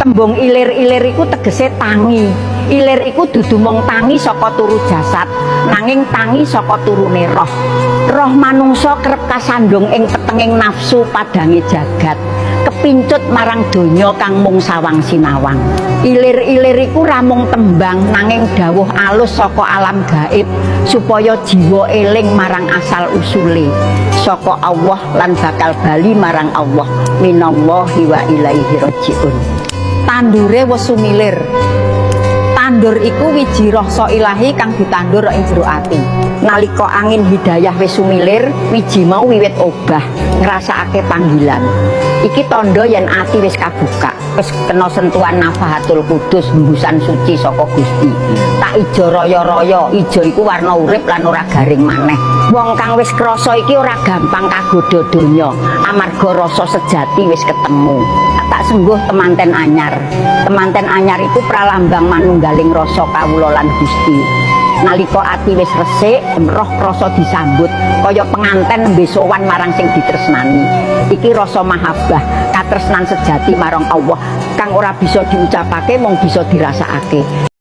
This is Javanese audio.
Tembung ilir-ilir iku tegese tangi. Ilir iku dudu mung tangi saka turu jasad, nanging tangi saka turune roh. Roh manungsa kerep kasandung ing petenging nafsu padange jagat, kepincut marang donya kang mung sawang sinawang. Ilir-ilir iku ra mung tembang, nanging dawuh alus saka alam gaib supaya jiwa eling marang asal usule saka Allah lan bakal bali marang Allah. Minallahi wa ilaihi rajiun. Tandure wis sumilir. Tandur iku wiji rasa ilahi kang ditandur ing jero ati. Nalika angin hidayah wis sumilir, wiji mau wiwit obah, ngrasakake panggilan. Iki tandha yen ati wis kabuka, wis kena sentuhan nafahatul kudus, hembusan suci saka Gusti. Tak ijo raya-raya, ijo iku warna urip lan ora garing maneh. Wong kang wis krasa iki ora gampang kagodha donya, amarga rasa sejati wis ketemu. Tak sengguh temanten anyar. Temanten anyar iku pralambang manunggaling rasa kawula lan Gusti. Nalika ati wis resik, roh krasa disambut kaya penganten nembe sowan marang sing ditresnani. Iki rasa mahabbah, katresnan sejati marang Allah kang ora bisa diucapake, mung bisa dirasakake.